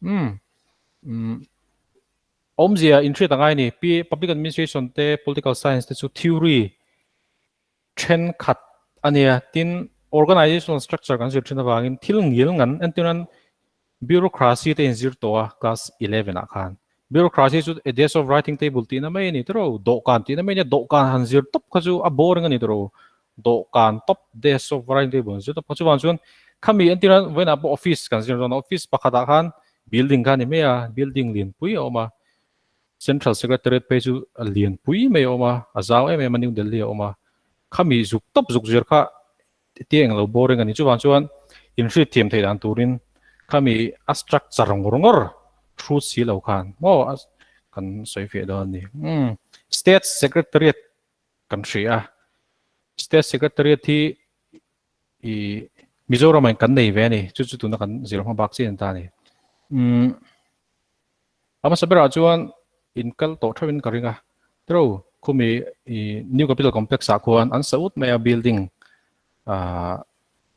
Umm umm awmzia inhriat a ngai a ni. Pi Public Administration te Political Science te chu theory thenkhat a nia. Tin organizational structure kan zir thin avangin thil ngil ngan entirnan bureaucracy te inzir tawh a class 11 ah khan. Bureaucracy chu a desk of writing table tihna mai a ni tawh ro, dawhkan tihna mai a nia, dawhkan han zir tawp kha chu a boring a ni tawh ro, dawhkan tawp desk of writing table han zir tawp kha chuvang chuan khami entirna vawiinah pawh office kan zir dawn a, office pakhatah khan building kha a ni mai a, building lianpui a awm a, Central Secretariat phei chu a lianpui mai a awm a, a zau em em a New Delhi a awm a, khami zuk tawp zuk zir kha tia englo boring a ni. Chuvang chuan inhriat thiam theih dan turin khami a structure ngawr ngawr hrut si lo khan maw kan sawi fiah dawn a ni. Umm State Secretariat kan hria a, State Secretariat hi i Mizoram ah kan nei ve a ni, chu chu tuna kan zir hma bak chian ta a ni. Umm A hmasa berah chuan in kal tawh theuhin ka ring a, tiro khumi i New Capital Complex ah khuan an sa ut mai a building ah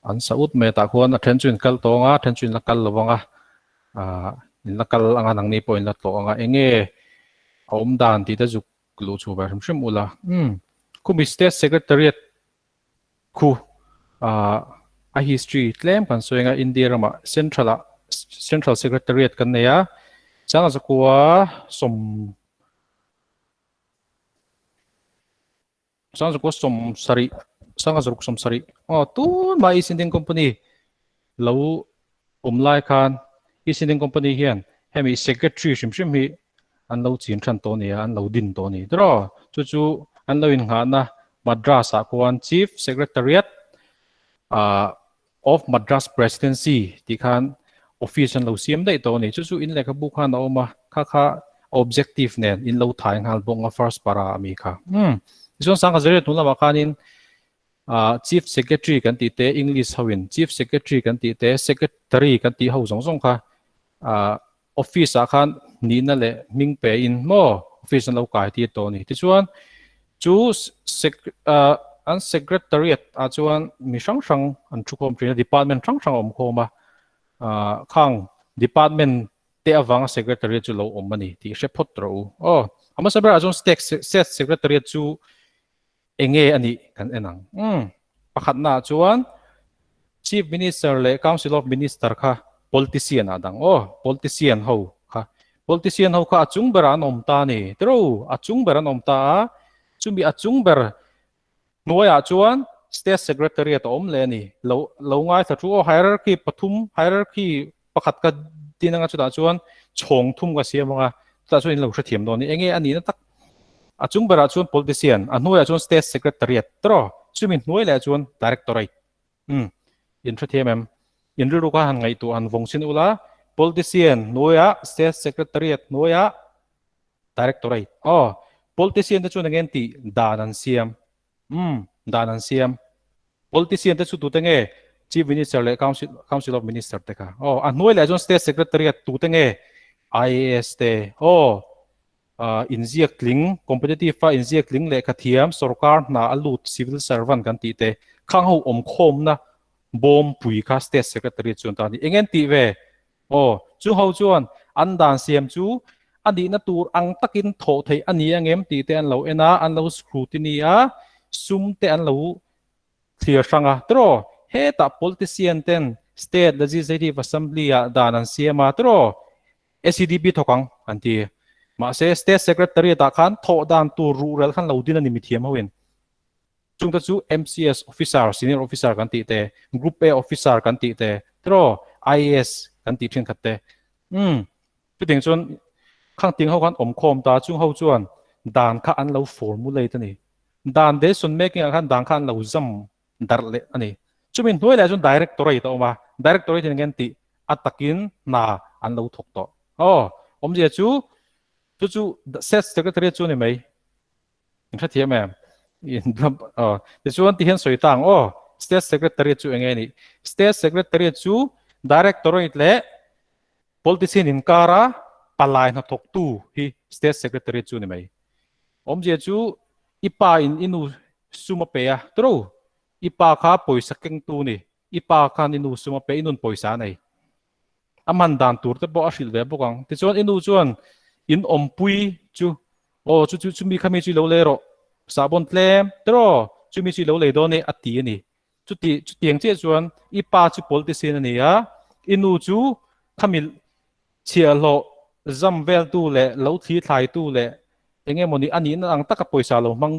an sa ut mai a tah khuan a then chu in kal tawng a, a then chu in la kal lo ang a, ah in la kal ang a nangni pawh in la tlawh ang a, eng nge a awm dan tih te zuk luh chhuah ve hrim hrim ula. Umm khumi State Secretariat Khu ah a history tlem kan sawi anga India ramah central ah central secretariat kan nei a changa zakua sawm changa zakua sawm sarih changa zaruk sawm sarih aw tun mai East Indian Company lo awm lai khan East Indian Company hian hemi secretary hrim hrim hi an lo chin than tawh a ni a, an lo din tawh a ni tiraw. Chu chu an lo innghahna Madras ah khuan Chief Secretariat ah of Madras Presidency tih khan office an lo siam daih tawh a ni. Chu chu in lehkhabu khan a awm a, kha kha objective nen in lo thai nghal bawk a first para ami kha. Umm tichuan Sangha Zariat hnu lamah khanin ah Chief Secretary kan tih te English ho in Chief Secretary kan tih te Secretary kan tih ho zawng zawng kha ah office ah khan nihna leh hming pe in maw office an lo kai tir tawh a ni. Tichuan chu an secretariat ah chuan mi hrang hrang an thu khawm thin a, department hrang hrang a awm khawm a, khang department te avanga secretariat chu lo awm a ni tih hre phawt rawh u. Aw, a hmasa berah chuan state secretariat chu Eng nge a nih kan en ang? Umm, pakhatna ah chuan Chief Minister leh Council of Minister kha politician ah dang aw, politician ho kha. Politician ho kha a chung berah an awm ta a ni. Tiro, a chung ber an awm ta a, chumi a chung ber hnuaiah chuan State Secretariat a awm leh a ni. Lo, lo ngaithla thu aw, hierarchy pathum, hierarchy pakhat ka din anga chutah chuan chhawng thum ka siam anga chutah chuan in lo hrethiam dawn a ni. Enge a nihna tak? A chung berah chuan politician, a hnuaiah chuan state secretariat tawh chumi hnuai leh chuan directorate. Umm in hrethiam em? In rilru kha han ngaihtuah han vawng sin ula politician hnuaiah state secretariat hnuaiah directorate. Aw politician te chuan enge an tih dan an siam. Umm, dan an siam. Politician te chu tute nge? Chief Minister leh Council, Council of Minister te kha. Aw, a hnuai leh chuan State Secretariat tute nge? IAS te. Aw, uh, inziak tling, competitive a inziak tling lehkha thiam, sorkar hna a lut civil servant kan tih te, khang ho awm khawmna bawm pui kha State Secretariat chuan ta ni. Eng en tih ve? Aw, chu ho chuan an dan siam chu a nihna tur ang takin thawh theih a ni angem tih te an lo en a, an lo scrutiny a, sum te an lo thlir hrang a. Tiraw, hetah politician ten State Legislative Assembly ah dan an siam a, tiraw, SEDP thawk ang an ti. Mahse, State Secretariat ah khan thawh dan tur ruhrel khan lo din a ni mithiam hoin. Chungte chu MCS officer, senior officer kan tih te, Group A officer kan tih te, tiraw IAS kan tih thenkhat te. Umm, chutiang chuan khang ting ho khan awm khawm ta, chung ho chuan dan kha an lo formulate a ni. Dan decision making ah khan dan kha an lo zam darh leh a ni. Chumi hnuai leh chuan directorate a awm a, directorate in enge an tih? A takin hna an lo thawk tawh. Aw, awmzia chu, chu chu state secretariat chu a ni mai. In hrethiam em? In aw tichuan ti hian sawi ta ang aw State Secretary chu enge ni? State Secretary chu Directorate leh Politician inkara palai hnathawktu hi State Secretary chu ni mai. Awmzia chu i pa in i nu sum a pe a tiro i pa kha pawisa kengtu ni i pa khan i nu sum a pe i nun pawisa a nei. A hman dan tur te pawh a hrilh ve bawk ang. Tichuan i nu chuan in awmpui chu aw chu chu chumi khami chu i lo lei rawh, sahbawn tlem tiraw chumi chu i lo lei dawn e a ti a ni. Chuti chutiang chiah chuan i pa chu politician a ni a, i nu chu khami chhiahhlawh zam veltu leh lo thli thlaitu leh eng emawni a nihna ang taka pawisa lo hmang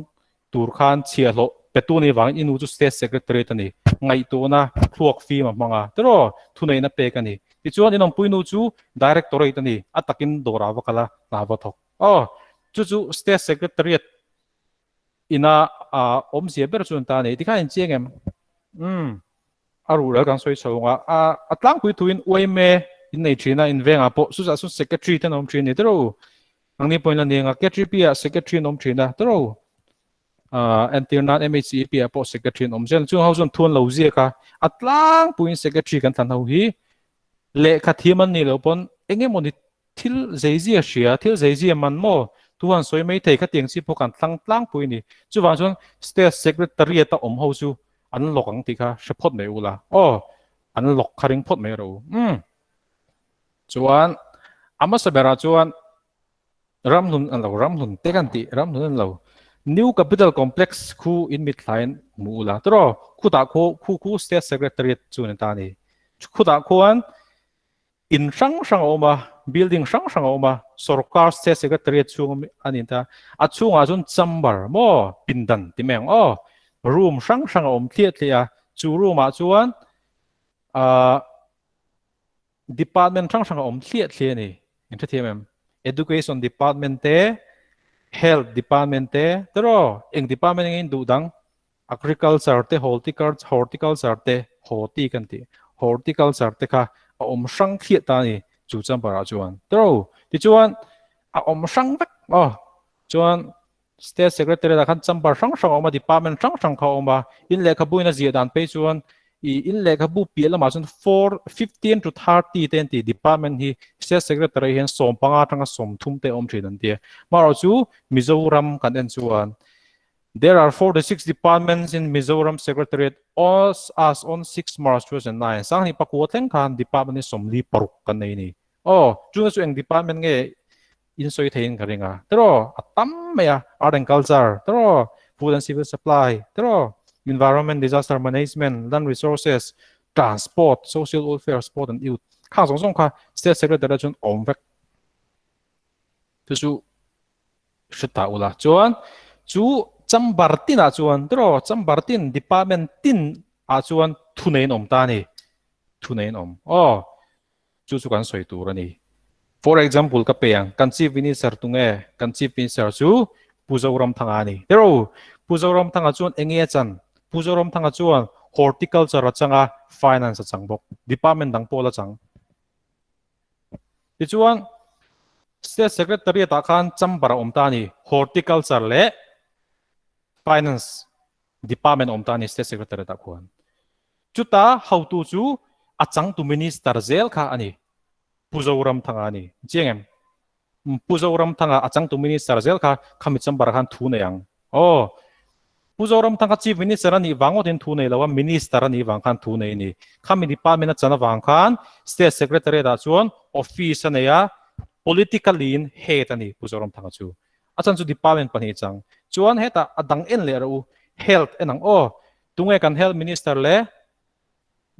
tur khan chhiahhlawh petu a nih vangin i nu chu State Secretariat a ni. Ngaihtuahna thluak fim a hmang a, tiraw thuneihna pek a ni. Tichuan inawmpui nu chu Directorate a ni, a takin dawrah a va kal a, hna a va thawk. Aw, chu chu State Secretariat ina awmzia ber chu an ta a ni. Tikhan inchiang em? Umm. A rural kan sawi chho ang a, a tlangpui thuin uaime in nei thin a, in vengah pawh chutah chuan secretary te an awm thin a ni tiraw u? Nangni pawhin la ni ang a, KTP ah secretary an awm thin a tiraw u? Entir nan MHEP ah pawh secretary an awm zel, chung ho chuan thu an lo ziak a, a tlangpuiin secretary kan thlan ho hi lehkha thiam an nih loh pawn eng emawni Thil zeizia hria, thil zeizia man maw? Tu han sawi mai thei khatiang chi pawh kan thlang tlangpui a ni. Chuvang chuan State Secretariat a awm ho chu an lawk ang tih kha hre phawt mai ula. Aw, an lawk kha ring phawt mai rawh u. Umm. Chuan a hmasa berah chuan Ramhlun an lo, Ramhlun te kan tih, Ramhlun an lo. New Capital Complex khu in mithlain hmu ula. Tiraw, khutah khu khu khu State Secretariat chu a ni ta a ni. Khutah khuan In hrang hrang a awm a, building hrang hrang a awm a, sorkar state secretariat chhung a ni ta. A chhungah chuan chamber maw pindan ti mai ang aw, room hrang hrang a awm thliah thliah a, chu room ah chuan ah department hrang hrang a awm thliah thliah a ni. In hrethiam em? Education department te, health department te, tiraw eng department nge in duh dang? Agriculture te horticulture te hoti kan tih horticulture te kha a awm hrang thliah ta a ni chu chamber ah chuan tiro tichuan a awm hrang vek aw chuan state secretary ah khan chamber hrang hrang a awm a department hrang hrang kha a awm a in lehkhabu in a ziah dan phei chuan ih in lehkhabu piah lamah chuan four 15 to 30 te an ti department hi state secretary hian 15 atanga 30 te a awm thin an tia amaherawhchu Mizoram kan en chuan There are 46 departments in Mizoram Secretariat as as on 6 March 2009. Sanghnih pakua thleng khan department hi 46 kan nei ni. Aw, chunga chu eng department nge in sawi theiin ka ring a. Tiraw, a tam mai a, Art and Culture, tiraw, Food and Civil Supply, tiraw, Environment, Disaster Management, Land Resources, Transport, Social Welfare, Sport and Youth. Khang zawng zawng kha State Secretariat chuan awm vek. Chu chu hre ta ula chuan chu chamber tin ah chuan tiraw chamber tin department tin ah chuan thu nei an awm ta a ni thu nei an awm aw chu chu kan sawi tur a ni for example ka pe ang kan chief minister tunge kan chief minister chu Pu Zoramthanga a ni tiraw Pu Zoramthanga chuan enge a chan Pu Zoramthanga chuan horticulture a chang a finance a chang bawk department dang pawh la chang Tichuan, State Secretariat ah khan chamber a awm ta a ni, Horticulture leh Finance Department a awm ta a ni State Secretariat ah khuan. Chuta hotu chu a changtu Minister zel kha a ni, Pu Zoramthanga a ni. Chiang em? Pu Zoramthanga a changtu Minister zel kha khami chamber ah khan thu nei ang. Aw. Pu Zoramthanga Chief Minister a nih vang ngawtin thu nei lo a, Minister a nih vang khan thu nei a ni. Khami department a chan avang khan State Secretariat ah chuan office a nei a, politically in head a ni Pu Zoramthanga chu. A chan chu department pahnih chang. Chuan hetah a dang en leh rawh u, Health en ang aw. Tunge kan Health Minister le?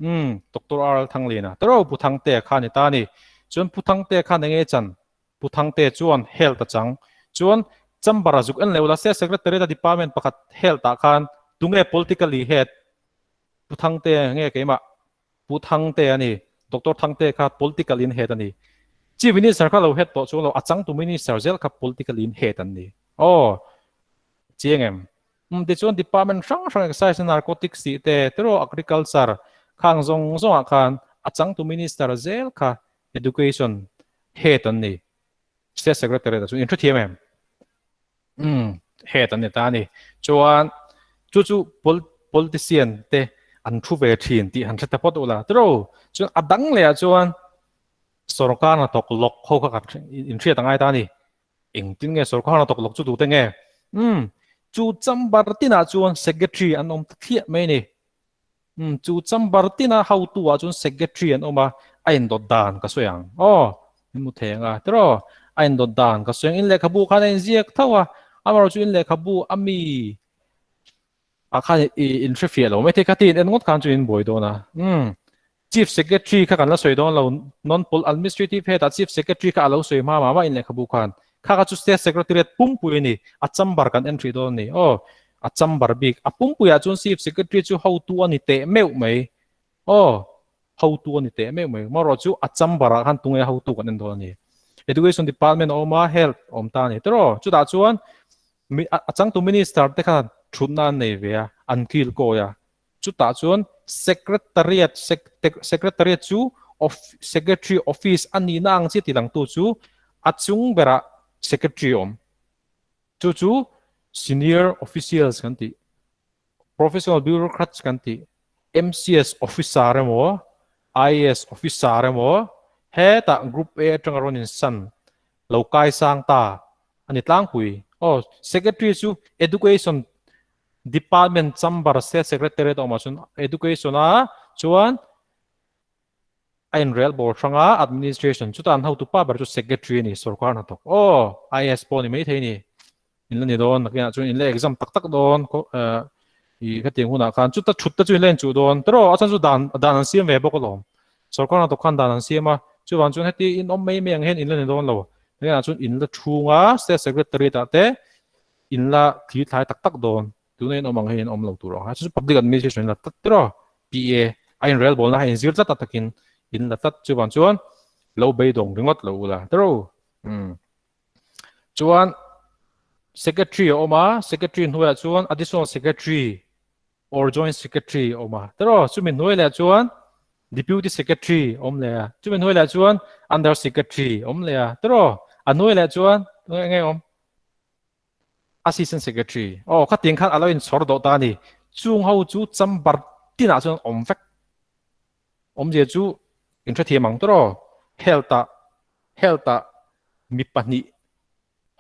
Umm, Doctor RL Thangliana. Tiraw Pu Thangtea kha a ni ta a ni. Chuan Pu Thangtea khan enge chan? Pu Thangtea chuan Health a chang. Chuan Chamber a zuk en leh ula, State Secretariat a department pakhat Health ah khan tunge politically head? Pu Thangtea nge keimah? Pu Thangtea a ni. Doctor Thangtea kha political in head a ni. Chief Minister kha lo head tawh chuang lo, a changtu Minister zel kha political in head an ni. Aw, chiang em? Umm tichuan department hrang hrang excise narcotics tih te, tiraw agriculture khang zawng zawngah khan a changtu minister zel kha education head an ni. State secretary ah chuan in hrethiam em? Umm head an ni ta a ni. Chuan chu chu politician te an thu ve thin tih han hre ta phawt ula tiraw. Chuan a dang leh ah chuan sorkar hnathawk lawk ho kha kan in hriat a ngai ta a ni. Engtin nge sorkar hnathawk lawk chu tute nge? Umm chu chamber tinah chuan secretary an awm ta thliah mai a ni. Umm chu chamber tina hotu ah chuan secretary an awm a. A indawt dan ka sawi ang. Aw, min hmu thei ang a. Tiraw, a indawt dan ka sawi ang. In lehkhabu khan a inziak tho a, amaherawhchu in lehkhabu a mi ah khan i inhrefiah lo mai thei kha tiin en ngawt khan chu in buai dawn a. Umm, Chief Secretary kha kan la sawi dawn lo, Non-Pol Administrative Head ah Chief Secretary kha a lo sawi hma mah mah in lehkhabu khan. Kha kha chu State Secretariat pumpui a ni, a chamber kan en hrih dawn a ni. Aw, a chamber bik. A pumpuiah chuan Chief Secretary chu hotu a ni teh meuh mai. Aw, hotu a ni teh meuh mai. Marawh chu a chamber ah khan tunge hotu kan en dawn a ni. Education Department a awm a, Health a awm ta a ni. Tiraw, chutah chuan a changtu Minister te khan thutna an nei ve a, an kil kawi a. Chutah chuan Secretariat, Secretariat chu Secretary Office a nihna ang chiah tilangtu chu a chung berah Secretary a awm. Chu chu Senior Officials kan tih. Professional Bureaucrats kan tih MCS Officer emaw IAS Officer emaw hetah Group A atanga rawn insan lo kai sang ta a ni tlangpui. Aw, Secretary chu Education Department Chamber State Secretariat a awmah chuan Education a chuan a inrel bawr hrang a, administration chutah an hotu pa ber chu secretary a ni, sorkar hnathawk. Aw, IAS pawh a ni maithei a ni. In la ni dawn, nakinah chuan in la exam tak tak dawn eh i khatiang hunah khan chuta thut te chu in la inchuh dawn. Tiraw, a chhan chu dan dan an siam ve bawk alawm. Sorkar hnathawk khan dan an siam a, chuvang chuan heti in awm mai mai ang hian in la ni dawn lo. Nakinah chuan in la chhung a, state secretariat ah te in la thli thlai tak tak dawn. Tuna in awm ang hi in awm lo tur ang a, chu chu public administration in la tlat tiraw, PA a inrelbawlna a inzir tlat a takin in la tlat chuvang chuan lo beidawng ringawt lo ula tiraw. Umm. Chuan secretary a awm a, secretary hnuaiah chuan additional secretary or joint secretary a awm a tiraw, chumi hnuai leh chuan deputy secretary a awm leh a, chumi hnuai leh chuan under secretary a awm leh a tiraw, a hnuai leh chuan eng nge awm? Assistant Secretary, Aw, khatiang khan a lo inchhawr dawh ta a ni. Chung ho chu chamber tinah chuan awm vek. Awmzia chu in hrethiam ang tawh aw. Health-ah, Health-ah mi pahnih,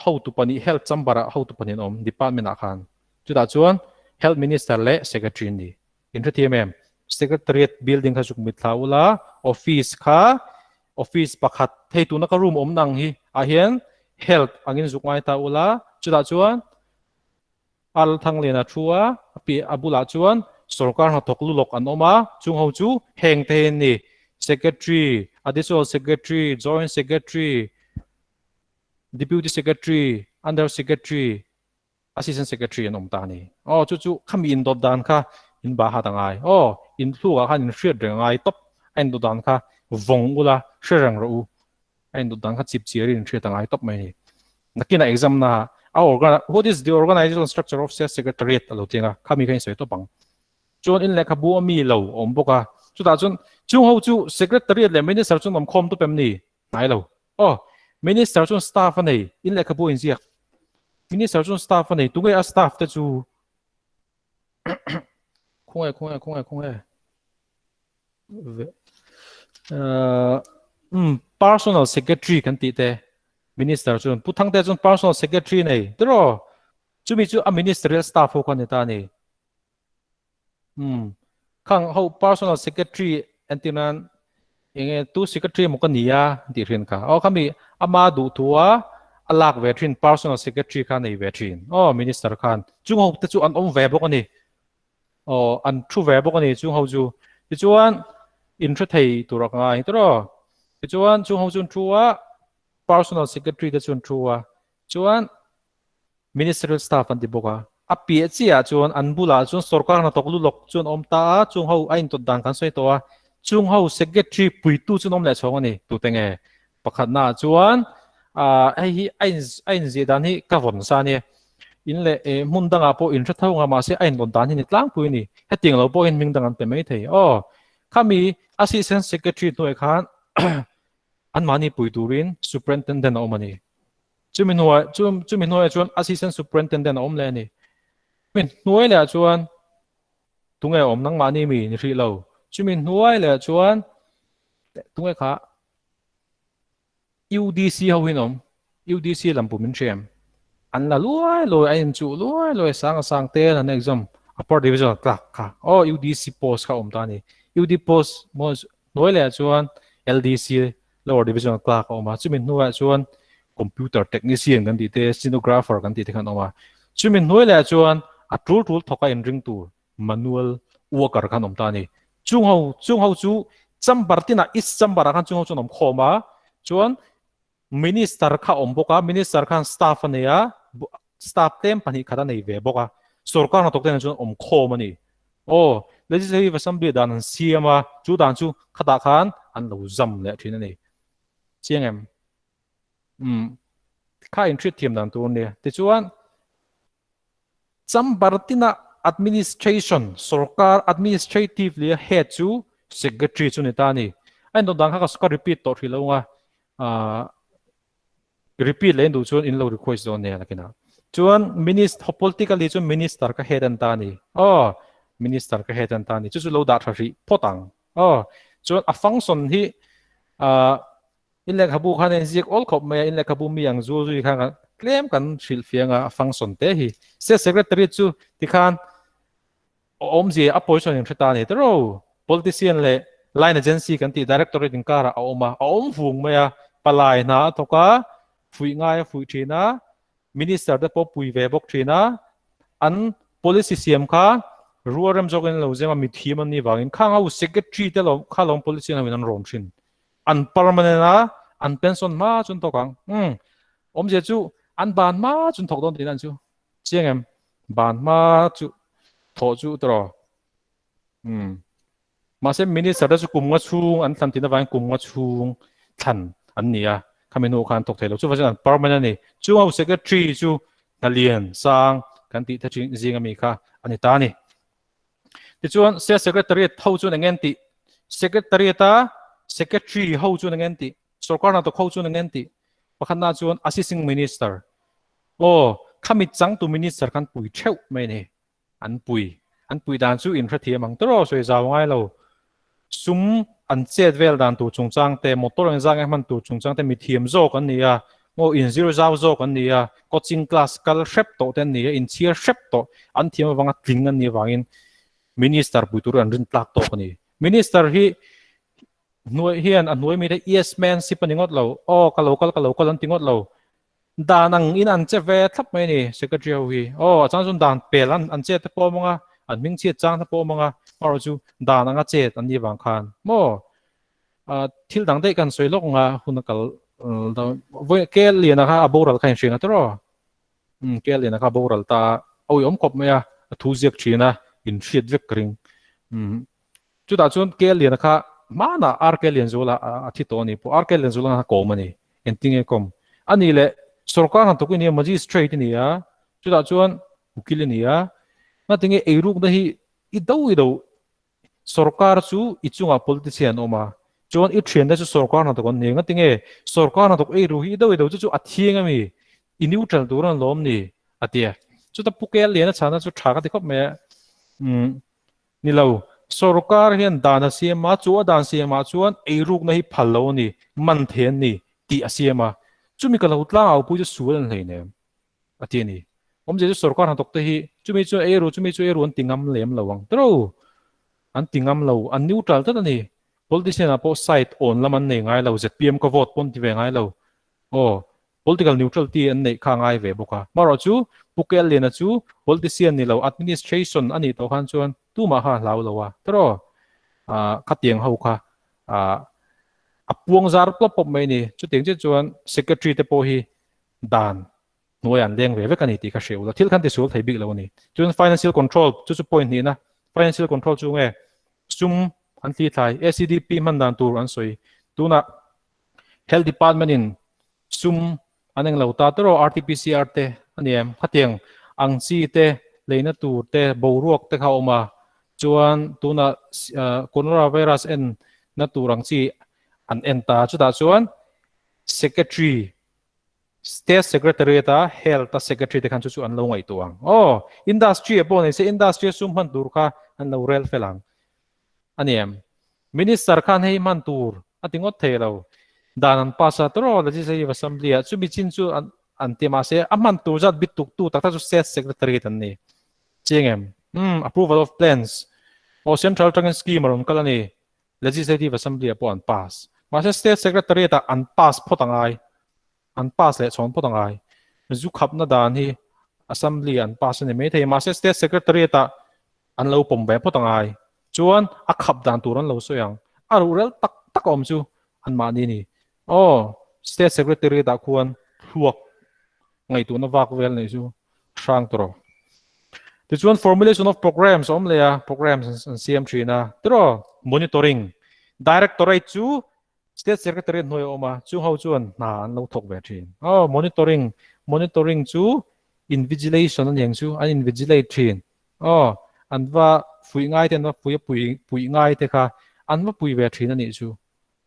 hotu pahnih, Health chamber-ah hotu pahnih an awm, department-ah khan. Chutah chuan Health Minister leh Secretary an ni. In hrethiam em? Secretariat building kha zuk mit thla ula, office kha office pakhat hei tuna ka room awm nang hi ah hian health angin zuk ngai ta ula, chutah chuan Al Thangliana thu a, a piah a bulah chuan sorkar hnathawk lu lawk an awm a, chung ho chu heng te hi an ni, Secretary, Additional Secretary, Joint Secretary, Deputy Secretary, Under Secretary, Assistant Secretary an awm ta a ni. Aw, chu chu khami indawt dan kha in bah hat a ngai. Aw, in thlukah khan in hriat reng a ngai tawp. A indawt dan kha vawng ula hre reng rawh u. A indawt dan kha chip chiarin in hriat a ngai tawp mai a ni. Nakinah exam na a organ what is the organizational structure of State Secretariat a lo ti ang a, khami kha in sawi tawp ang. Chuan in lehkhabu a mi lo a awm bawk a. Chutah chuan chung ho chu Secretariat leh Minister chu an awm khawm tawp em ni? Hnai lo. Aw, Minister chuan staff a nei, in lehkhabu a inziak. Minister chuan staff a nei, tunge a staff te chu? Khawnge, khawnge, khawnge, khawnge. Uh, um, personal secretary kan tih te. Minister chuan, Pu Thangte chuan personal secretary nei. Tiraw, chumi chu a ministerial staff ho kha ni ta ni. Umm khang ho personal secretary entir nan enge tu secretary emaw ka ni a tih hrian kha aw khami ama duh thu a a lak ve thin personal secretary kha nei ve thin aw minister khan chung ho te chu an awm ve bawk a ni aw an thu ve bawk a ni chung ho chu tichuan in hre thei tur a ka ngai tiraw tichuan chung ho chu an thu a personal secretary te chu an thu a chuan Ministerial staff an ti bawk a. A piah chiahah chuan an bulah chuan sorkar hnathawk lu lawk chu an awm ta a, chung ho a intawt dan kan sawi tawh a, chung ho secretary puitu chu an awm leh chhawng a ni. Tute nge? Pakhatnaah chuan ah hei hi a in a inziah dan hi ka vawn sa a nia. In leh eh hmun dangah pawh in hre tho ang a, mahse a intawt dan hi ni tlangpui a ni. Hetiang lo pawhin hming dang an pe mai thei. Aw, khami assistant secretary hnuaiah khan anmahni pui turin superintendent a awm a ni. Chumi hnuai chu chumi hnuaiah chuan assistant superintendent a awm leh a ni. Chumi hnuai lehah chuan tunge awm nangmahni mi ni hrih lo. Chumi hnuai lehah chuan tunge kha UDC ho hi an awm. UDC lam pum in hriam. An la luai luai a inchuh luai luai sang a sang te an exam upper division a tlak kha. Aw UDC post kha awm ta a ni. UD post hnuai lehah chuan LDC, Lower Divisional Clerk a awm a, chumi hnuaiah chuan Computer Technician kan tih te, Stenographer kan tih te khan a awm a. Chumi hnuai lehah chuan a tul tul thawka inring tur manual worker khan awm ta a ni. Chung ho, chung ho chu chamber tinah, each chamber ah khan chung ho chu an awm khawm a, chuan Minister kha awm bawk a, Minister khan staff a nei a, staff tlem 2 khat a nei ve bawk a, sorkar hnathawk te nen chuan awm khawm a ni. Aw, Legislative Assembly dan an siam a, chu dan chu khatah khan an lo zam leh thin a ni. Chiang em? Umm, kha inhriat thiam dan tur a nia. Tichuan, Chamber tina administration, sorkar administrative leh head chu secretary chu ni ta a ni. A indawn dan kha ka repeat tawh hrih lo ang a, repeat leh duh chuan in lo request dawn nia nakinah. Chuan minister politically chuan minister ka head an ta a ni. Aw, minister ka head an ta a ni. Chu chu lo dah tha hrih phawt ang. Aw, chuan a function hi In lehkhabu khan a inziak awl khawp mai a, in lehkhabu mi ang zul zui khan tlem kan hrilh fiang a, a function te hi. State Secretary chu tikhan awmzia a position in hre ta a ni tiro. Politician leh line agency kan tih directorate inkarah a awm a, a awm vung mai a, palai hna a thawk a, fuih ngai a fuih thin a, Minister te pawh pui ve bawk thin a, an policy siam kha rual rem zawkin an lo zem a, mithiam an nih vangin khang ho secretary te lo kha lawm politician ho in an rawn thin. An permanent a, an pension hma chu an thawk ang. Umm, awmzia chu an ban hma chu an thawk dawn tihna an chu. Chiang em? Ban hma chu thawh chu tawh. Umm. Mahse minister te chu kum nga chhung an thlan tihna vangin kum nga chhung thlan an ni a, khami hnu khan thawk thei lo. Chuvang chuan an permanent a ni. Chung ho secretary chu Hnalian Sang kan tih te zing ami kha a ni ta a ni. Tichuan state secretariat ho chuan eng nge an tih? Secretariat a secretary ho chuan eng nge an tih? Sorkar hnathawk ho chuan eng nge an tih? Pakhatna chuan assisting minister. Aw, khami changtu minister khan pui theuh mai a ni. An pui. An pui dan chu inhrethiam ang tawrh aw, sawi zau ngai lo. Sum an chet vel dan tur chungchang te, motor engzah nge hman tur chungchang te mithiam zawk an ni a, maw inzir zau zawk an ni a, coaching class kal hrep tawh te an ni a, inchhiar hrep tawh an thiam avanga tling an nih avangin Minister pui tur an rin tlak tawk a ni. Minister hi hnuai hian a hnuai mite yes man ship a ni ngawt lo, aw ka lo kal ka lo kal an ti ngawt lo. Dan ang in an che ve thlap mai a ni secretary ho hi. Aw a chang chuan dan pel an an chet te pawh awm ang a, an hming chhiat chang te pawh awm ang a, amaherawhchu chu dan anga chet an nih avang khan maw thil dang daih kan sawi lawk ang a hun a kal vawi kel lian a kha a boral kha inhriang a tawrh aw. Um kel lian a kha a boral ta a, a uiawm khawp mai a, a thu ziak thin a, inhriat vek ka ring. Um Chutah chuan Kel Liana kha hmanah RK Lianzuala a thi tawh a ni pawh RK Lianzuala kha kawm a ni. Engtin nge kawm? A nih leh sorkar hnathawk i nia, magistrate i ni a, chutah chuan ukil i ni a, ngatinge eirukna hi i do i do sorkar chu i chungah politician an awm a, chuan i thiante chu sorkar hnathawk an ni a, ngatinge sorkar hnathawk eiru hi i do i do chu chu a thiang a mi? I neutral tur an lawm ni? A ti a. Chuta Pu Kel Liana chhana chu tha ka ti khawp mai a. Umm. Ni lo, sorkar hian dan a siam a, chu a dan siamah chuan eirukna hi phal lo a ni, man thei an ni tih a siam a. Chumi ka lo tlang au pui chu sual an hlei nem a ti a ni. Awmzia chu sorkar hnathawk te hi chumi chu eiru, chumi chu eiru an ti ngam lem lo ang tiro. An ti ngam lo, an neutral tlat a ni. Politician ah pawh side awn lam an nei ngai lo, zpm ka vote pawn ti ve ngai lo. Aw, Political neutrality an neih kha a ngai ve bawk a. Marawh chu Pu Kel Liana chu politician ni lo, administration a nih tawh khan chuan tumah kha a hlau lo a. Tiraw? Ah, khatiang ho kha ah a puang zar plawp pawp mai a ni. Chutiang chiah chuan secretary te pawh hi dan hnuaiah an leng ve vek a ni tih kha hria ula. Thil khan tisual thei bik lo a ni. Chuan financial control chu chu point hnihna. Financial control chu nge sum an thli thlai, ACDP hman dan tur an sawi. Tunah Health Department in sum an eng lo ta tawrh aw RTPCR te a ni em? Khatiang ang chi te leina tur te boruak te kha a awm a, chuan tunah coronavirus en na tur ang chi an en ta chutah chuan Secretary State Secretariat a Health a Secretary te khan chu chu an lo ngaihtuah ang. Aw Industry ah pawh nei se Industry a sum hman tur kha an lo rel fel ang. A ni em? Minister khan hei hman tur a ti ngawt thei lo. Dan an pass a tawrh aw Legislative Assembly ah chumi chin chu an an ti mahse a hman tur zat bit tuk tu tak tak chu State Secretary an ni. Chiang em? Umm approval of plans aw Central atangin scheme a rawn kal a ni. Legislative Assembly ah pawh an pass. Mahse State Secretariat ah an pass phawt a ngai. An pass leh chhawn phawt a ngai. Zu khapna dan hi Assembly ah an pass a ni maithei. Mahse State Secretariat ah an lo pawm ve phawt a ngai. Chuan a khap dan tur an lo sawi ang. A ruhrel tak tak a awm chu anmahni a ni. Aw, State Secretariat ah khuan thluak ngaihtuahna vak vel neih chu hrang tawh. Tichuan formulation of programs awm leh a, programs an siam thin a. Tiraw, monitoring directorate chu State Secretariat hnuai a awm a, chung ho chuan hna an lo thawk ve thin. Aw, monitoring, monitoring chu invigilation a niang chu, an invigilate thin. Aw, an va fuih ngai te, an va pui a pui puih ngai te kha an va pui ve thin a nih chu.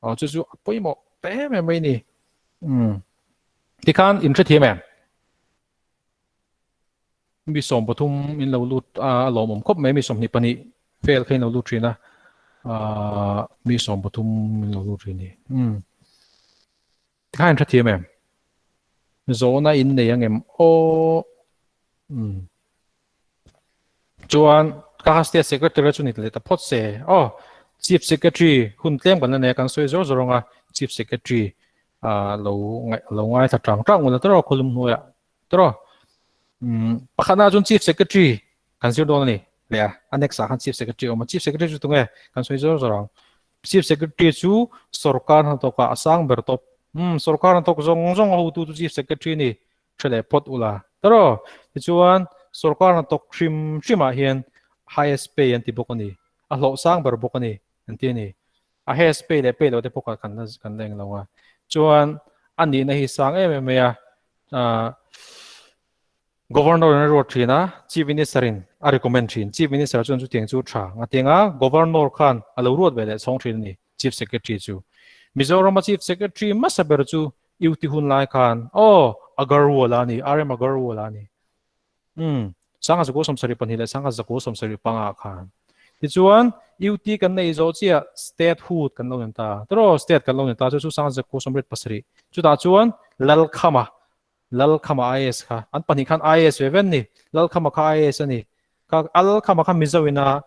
Aw, chu chu a pawimawh ta em em mai a ni. Umm, tikhan inhrethiam em? Mi 13 in lo lut a a lawmawm khawp mai mi 22 fel kha in lo lut thin a ah mi 13 in lo lut thin ni um tikhan in hrethiam em zawhna in nei angem aw um Chuan ka kha state secretary chu ni leh ta phawt se. Aw, chief secretary hun tlem kan la nei a, kan sawi zawr zawr ang a, chief secretary ah lo lo ngaithla tang tang ula tawrh khawlum hnuaiah tawrh. Um pakhatna chuan chief secretary kan zir dawn a ni leh a, a next ah khan chief secretary a awm a, chief secretary chu tunge kan sawi zawr zawr ang. Chief secretary chu sorkar hnathawkah a sang ber tawp. Um sorkar hnathawk zawng zawng a hotu chu chief secretary a ni. hre leh phawt ula. Taraw, tichuan sorkar hnathawk hrim hrimah hian highest pay an ti bawk a ni, a hlawh sang ber bawk a ni an ti a ni. A highest pay leh pay loh te pawh kha kan la kan la englo a. Chuan a nihna hi sang em em mai a, ah Governor in a ruat thin a, Chief Minister in a recommend thin. Chief Minister chuan chutiang chu tha ngatiang a, Governor khan a lo ruat ve leh chhawng thin a ni. Chief Secretary chu. Mizorama Chief Secretary hmasa ber chu UT hun lai khan aw Agarwal a ni, RM Agarwal a ni. Um, 1972 leh 1975 khan. Tichuan, UT kan nei zawh chiah statehood kan lo ni ta. Tiraw, state kan lo ni ta chu chu 1987. Chutah chuan Lalkhama, Lalkhama IAS kha, an pahnih khan IAS ve ven ni. Lalkhama kha IAS a ni. Kha Lalkhama kha Mizo ina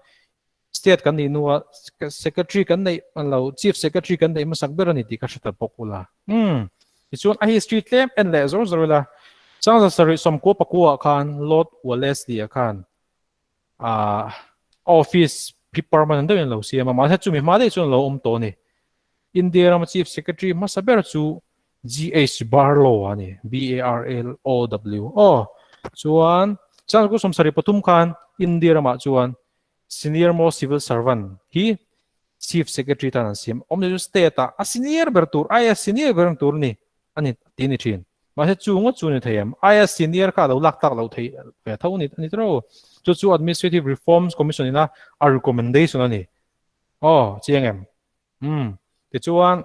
State kan nih hnuah Secretary kan neih lo, Chief Secretary kan neih hmasak ber a ni tih ka hre ta bawk ula. Umm, tichuan a history tlem en leh zawr zawr ila, 1999 khan Lord Wellesley-a khan ah office hi permanent deuhin a lo siam a, mahse chumi hma daih chuan a lo awm tawh a ni. India rama Chief Secretary hmasa ber chu GH Barlow a ni, B-A-R-L-O-W. Aw, chuan 1973 khan India ramah chuan Senior most civil servant hi Chief Secretary tan an siam. Awmzia chu state ah a senior ber tur, aia senior ber tur ni a ni tih a ni thin. Mahse chu ngawt chu a ni thei em? Aia senior kha a lo lak tak loh theih ve tho a ni a ni tawh. Chu chu Administrative Reforms Commission ina a recommendation a ni. Aw, chiang em? Umm, tichuan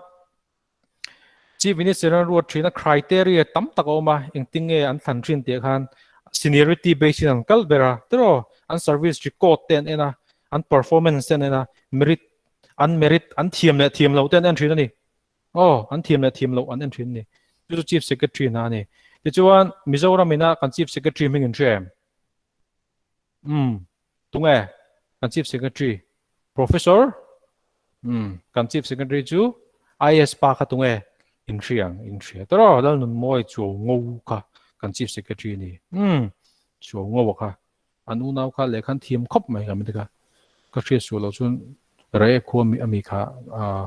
Chief Minister an ruat thin a, criteria tam tak a awm a, engtin nge an thlan thin tih khan seniority base in an kal ber a, tiraw? An service record te an en a, an performance te an en a, merit, an merit, an thiam leh thiam loh te an en thin a ni. Aw, an thiam leh thiam loh an en thin a ni. Chu chu Chief Secretary hna a ni. Tichuan, Mizoram ina kan Chief Secretary hming in hria em? Umm, tunge kan Chief Secretary? Professor? Umm, kan Chief Secretary chu IAS pa kha tunge? In hria ang, in hria tawh Lalnunmawi Chuau Ngo kha kan Chief Secretary a ni. Umm, Chuau Ngo kha. An unau kha lehkha an thiam khawp mai ka mi te kha. Ka hriat suh loh chuan Rae khua mi ami kha ah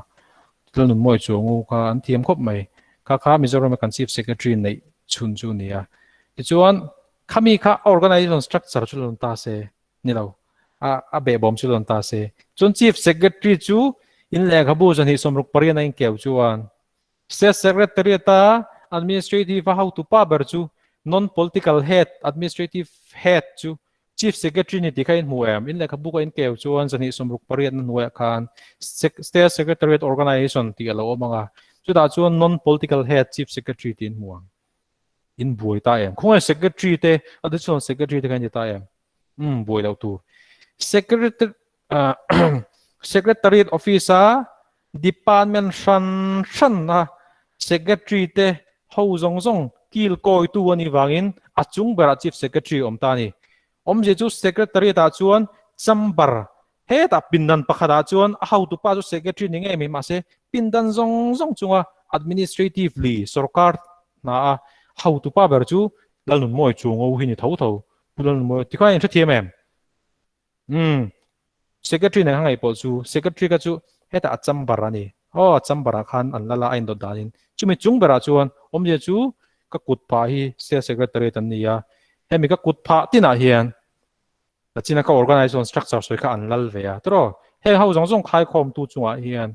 Lalnunmawi Chuau Ngo kha an thiam khawp mai. Kha kha Mizorama kan Chief Secretary neih chhun chu a ni a. Tichuan, Khami kha organization structure chu lon ta se ni lo a a behbawm chu lon ta se chuan chief secretary chu in lehkhabu zahnih sawmruk parian a inkeu chuan state secretary ata administrative a hotu pa ber chu non political head administrative head chu chief secretary ni tih kha in hmu em in lehkhabu ka inkeu chuan zahnih sawmruk pariat na hnuaiah khan state secretariat organization tih a lo awm ang a chutah chuan non political head chief secretary tih in hmu ang. In buai ta em? Khawngaih secretary te, additional secretary te kha in ti ta em? Um, buai loh tur. Secretary, uh, secretariat office a department hran hran a secretary te ho zawng zawng kil kawi tu a nih vangin a chung berah chief secretary awm ta a ni. Awmzia chu secretariat ah chuan chamber hetah pindan pakhatah chuan a hotupa chu secretary ni ngei mai mahse. Pindan zawng zawng chunga administratively sorkar hna a hotupa ber chu Lalnunmawi Chuango hi ni tho tho. Pu Lalnunmawi tikhan in hrethiam em? Umm. Secretary nen kha ngaih pawh chu Secretary kha chu hetah a chamber a ni. Aw a chamber ah khan an lal a, a indawt danin. Chumi chung berah chuan awmzia chu ka kut phah hi State Secretariat an ni a. Hemi ka kut phah tinah hian Lachina ka organization structure sawi kha an lal ve a. Tiraw? Heng ho zawng zawng khaikhawmtu chungah hian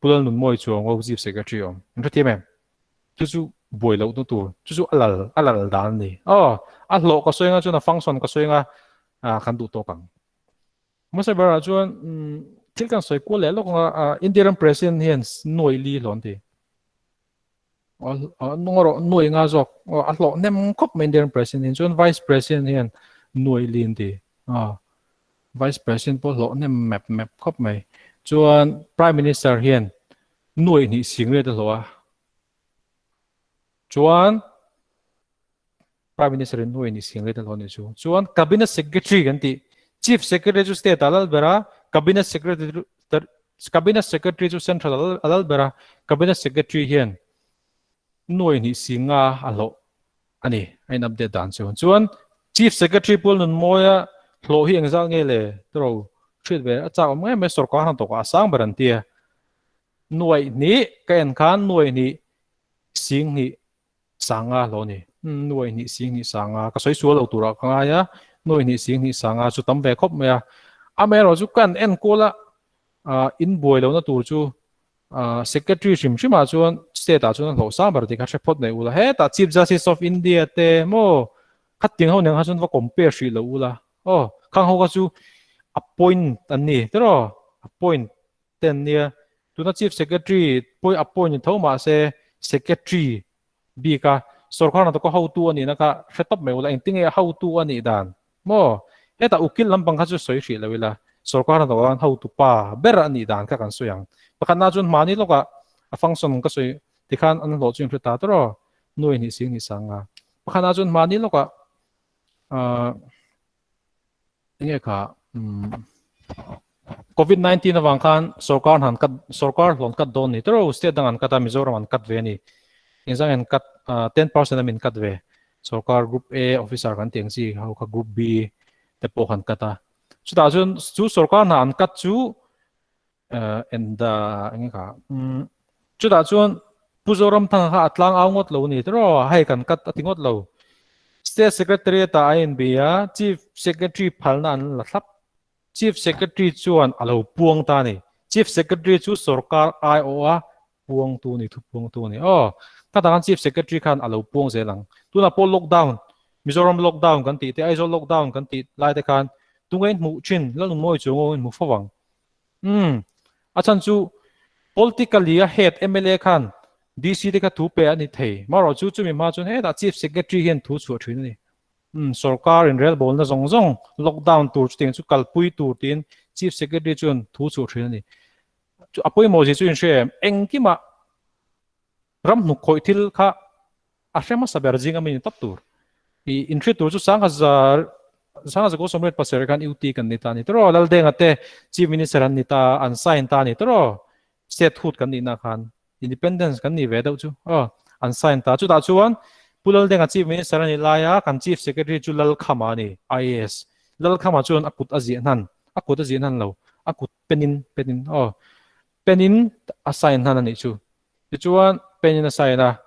Pu Lalnunmawi Chuango Chief Secretary awm. In hrethiam em? Chu chu buai loh na tur. Chu chu a lal a lal dan a ni. Aw, a hlawh ka sawi anga chuan a function ka sawi anga ah kan duh tawk ang. Hmasa berah chuan thil kan sawi kual leh lawk anga India ram President hian nuai li hlawh an ti. Nung erawh nuai nga zawk a hlawh nem khawp mai Indian President hian chuan Vice President hian nuai li an ti. Vice President pawh hlawh nem mep mep khawp mai. Chuan Prime Minister hian nuai hnih sing riat a hlawh a. Chuan Prime Minister in nuai hnih sing riat a hlawh a nih chu. Chuan Cabinet Secretary kan tih Chief Secretary chu state ah lal ber a, Cabinet Secretary Cabinet Secretary chu Central a lal ber a, Cabinet Secretary hian nuai hnih sing nga a hlawh a ni a in update dan chu. Chuan Chief Secretary Paul Nunmawia hlawh hi engzat nge le tiro hriat ve a chak awm ngei mai sorkar hnathawk ah a sang ber an ti a. Nuai hnih ka en khan nuai hnih sing hnih sanga hlawh a ni. Nuai hnih sing hnih sanga ka sawi sual lo turah ka ngai a, nuai hnih sing hnih sanga chu tam ve khawp mai a. Amaherawh chu kan enkawl a in buai lohna tur chu Secretary hrim hrimah chuan state ah chuan a hlawh sang ber tih kha hre phawt mai ula. Hetah Chief Justice of India te maw khating ho nen kha chuan va compare hrih lo ula. Aw khang ho kha chu appoint an ni tiraw appoint te an nia. Tuna Chief Secretary pawh hi appoint ni tho mahse Secretary bik a sorkar hnathawk a hotu a nihna kha hre tawp mai ula engtinge a hotu a nih dan maw hetah ukil lampang kha chu sawi hrih lo ila sorkar hnathawk ah khan hotu pa ber a nih dan kha kan sawi ang pakhatna chuan mahni lawkah a function ka sawi tikhan an hlawh chu in hre ta tawrh aw nuai hnih sing hnih sang a pakhatna chuan mahni lawkah ah Enge kha Covid 19 avang khan sorkar han cut sorkar hlawn cut dawn ni tawrh state dang an cut a Mizoram an cut ve a ni. Engzang an cut 10% a min cut ve. Sorkar group A officer kan tih ang chi ho kha group B te pawh kan cut a. Chutah chuan chu sorkar hna an cut chu and enge kha chutah chuan Pu Zoramthanga kha a tlang au ngawt lo ni tiraw hei kan cut a ti ngawt lo State Secretary ata a inbi a Chief Secretary phalna an la thlap Chief Secretary chuan a lo puang ta a ni Chief Secretary chu sorkar aiawh a puangtu ni thu puangtu ni aw ka takhan Chief Secretary khan a lo puang zel ang tunah pawh lockdown Mizoram lockdown kan tih te Aizawl lockdown kan tih lai te khan tunge in hmuh thin Lalnunmawi chu ngo in hmu fo ang Umm. A chhan chu politically a head mla khan DC te kha thu pe a ni thei. Marawh chu chumi hma chuan hetah Chief Secretary hian thu chhuah thin a ni. Umm sorkar in relbawlna zawng zawng lockdown tur chutiang chu kalpui tur tiin Chief Secretary chuan thu chhuah thin a ni. Chu a pawimawh zia chu in hria em? Engkimah ram hnuk khawih thil kha a hre hmasa ber zing ami ni tawp tur. I inhriat tur chu 10,000 10,127 khan UT kan ni ta ni tawrh Laldenga te Chief Minister an ni ta an sign ta ni tawrh state hood kan nihna khan independence kan ni ve deuh chu aw an sign ta chutah chuan Pu Laldenga Chief Minister a nih laia kan Chief Secretary chu Lalkhama a ni IAS Lalkhama chuan a kut a ziah hnan a kut a ziah hnan lo a kut penin penin aw penin a sign hnan a nih chu Tichuan, pen in a sign a,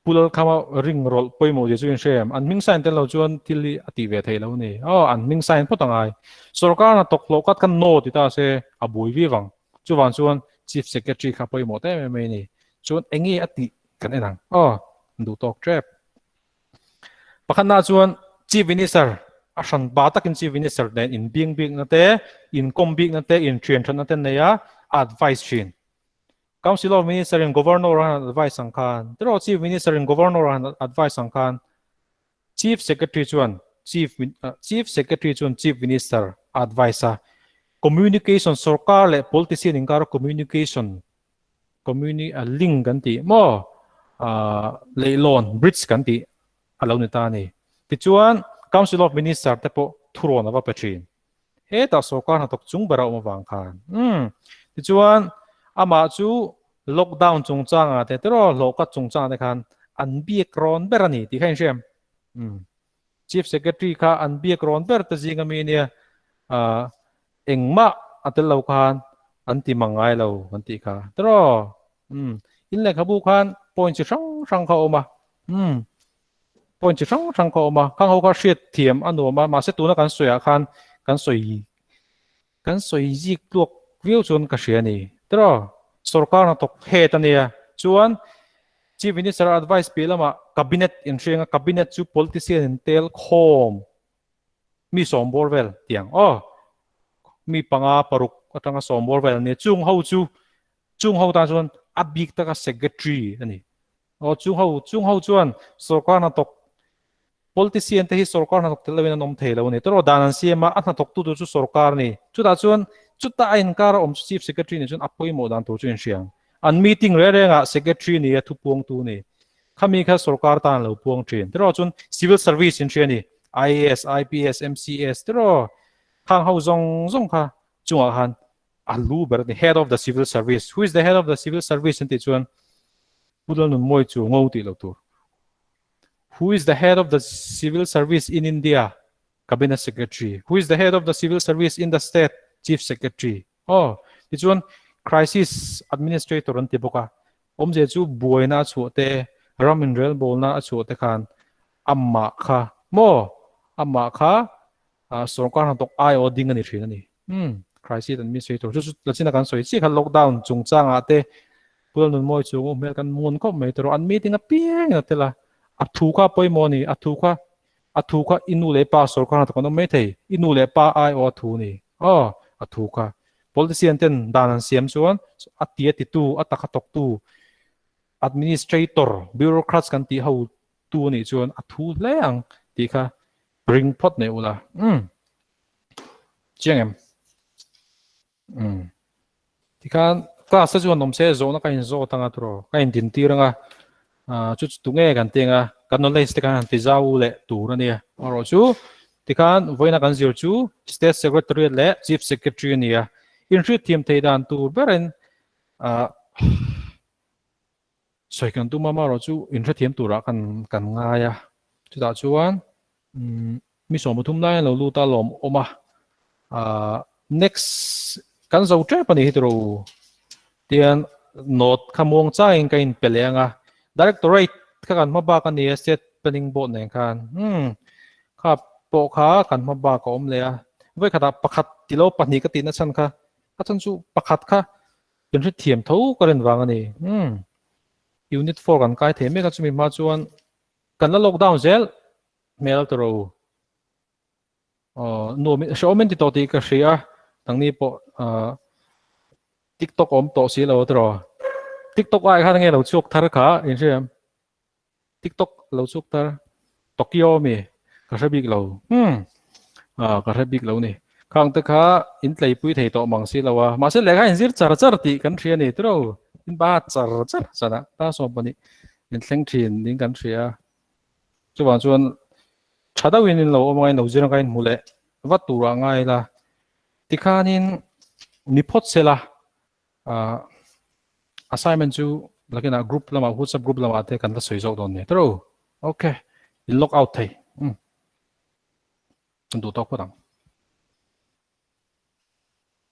Pu Lalkhama ring rawlh pawimawh zia chu in hre em? An hming sign tel lo chuan thil hi a tih ve theih lo a ni. Aw, an hming sign phawt a ngai. Sorkar hnathawk hlawh khat khan no ti ta se a bui viau ang. Chuvang chuan Chief Secretary kha pawimawh ta em em mai a ni. Chuan eng nge a tih kan en ang. Aw, an duh tawk tep. Pakhatna chuan Chief Minister a hran ba takin Chief Minister nen inbing bikna te, inkawm bikna te, inthian thatna te nei a, a advice thin. Council of Minister in Governor an advice ang khan, tiraw Chief Minister in Governor an advice ang khan, Chief Secretary chuan Chief Chief Secretary chuan Chief Minister a advice a, communication sorkar leh politician inkara communication communi link kan tih maw leihlawn bridge kan tih a lo ni ta a ni. Tichuan Council of Minister te pawh thurawn a va pe thin. Hetah sorkar hnathawk chung ber a awm avang khan. Umm. Tichuan, Amah chu lockdown chungchangah te tiraw hlawh kat chungchangah te khan an biak rawn ber a ni tih kha in hria em? Umm. Chief Secretary kha an biak rawn ber te zing ami nia ah engmah a tel lo khan an ti mang ngai lo an tih kha tiraw? Umm. In lehkhabu khan point chi hrang hrang kha a awm a. Umm. Point chi hrang hrang kha a awm a. Khang ho kha hriat thiam a nuam a mahse tuna kan sawiah khan kan sawi Kan sawi zik tluak viau chuan ka hria a ni. Tiraw? Sorkar hnathawk head a nia. Chuan Chief Minister advice piah lamah Cabinet inhriang a, Cabinet chu politician in tel khawm mi sawmbawr vel tiang aw. Mi panga paruk atanga sawmbawr vel a nia. Chung ho chu chung ho tan chuan a bik taka secretary a ni. Aw chung ho chung ho chuan sorkar hnathawk Politician te hi sorkar hnathawk tel loin an awm thei lo a ni. Tawrh dan an siam a, a hnathawk tu tur chu sorkar a ni. Chutah chuan chuta a inkar a awm chu Chief Secretary nih chuan a pawimawh dan tur chu in hria ang. An meeting reng rengah Secretary ni a thupuangtu a ni. Khami kha sorkar tan a lo puang thin. Tawrh chuan Civil Service in hria a ni. IAS, IPS, MCS tawrh khang ho zawng zawng kha chungah khan a lu ber a ni. Head of the Civil Service. Who is the head of the Civil Service an tih chuan Pu Lalnunmawi chu ngo tih lo tur. Who is the head of the civil service in India? Cabinet Secretary. Who is the head of the civil service in the state? Chief Secretary. Oh, tichuan crisis administrator an ti bawk a. Awmzia chu buaina a chhuah te, ram inrelbawlna a chhuah te khan amah kha maw amah kha sorkar hnathawk aiawh ding a ni thin a ni. Hmm, crisis administrator chu chu lachina kan sawi chiah kha lockdown chungchangah te Pula Nunmawi chu hmel kan mun khawp mai tawh an meeting apiang in a tel a, a thu kha pawimawh a ni, a thu kha a thu kha i nu leh pa sorkar hnathawk an awm mai thei, i nu leh pa aiawh a thu a ni, aw a thu kha politician ten dan an siam chuan a ti a titu a taka thawktu administrator bureaucrats kan tih ho tu a nih chuan a thu hle ang tih kha ring phawt nei ula umm chiang em umm tikhan class te chuan awm se zawhna ka in zawt anga turaw ka in din tir anga ah chu chu tunge kan ti anga kan knowledge te khan han ti zau leh tur ania erawh chu tikhan vawiina kan zir chu state secretariat leh chief secretary ania inhriat thiam thei dan tur berin ah Sawi kan tum a amaherawh chu inhrethiam turah kan kan ngai a, chutah chuan umm mi sawmpathum lai an lo lut a lawm awm a, ahh next kan zo tep a ni hi tiraw u tian note kha muang changin ka inpe leh ang a, directorate kha kan hma bak a ni a state planning board nen khan umm kha pawh kha kan hma bak a awm leh a, vawikhatah pakhat tilo pahnih ka tihna chhan kha a chhan chu pakhat kha Kan hrethiam tho ka rin vang a ni. Umm. Unit 4 kan kai thei mek a chumi hma chuan kan la lockdown zel hmel ta ro. Aw nuam hrehawm in ti tawh tih ka hria a nangni pawh ah TikTok awm tawh si lo tiraw. TikTok ai khan nge lo chhuak thar kha in hria em? TikTok lo chuk tar Tokyo mi ka hre bik lo hmm ah ka hre bik lo ni khang te kha in tleipui thei tawh mang si lo a mahse lehkha in zir char char tih kan hria ni tiro in ba char char chana ta sawm pahnih in thleng thin ding kan hria chuvang chuan tha deuhin in lo awm anga in lo zir anga in hmu leh vat turah ngai la tikhanin ni phawt sela ah assignment chu lakinah group lamah whatsapp group lamah te kan la sawi zawk dawn nia tiraw okay in log out thei um kan duh tawk phawt ang.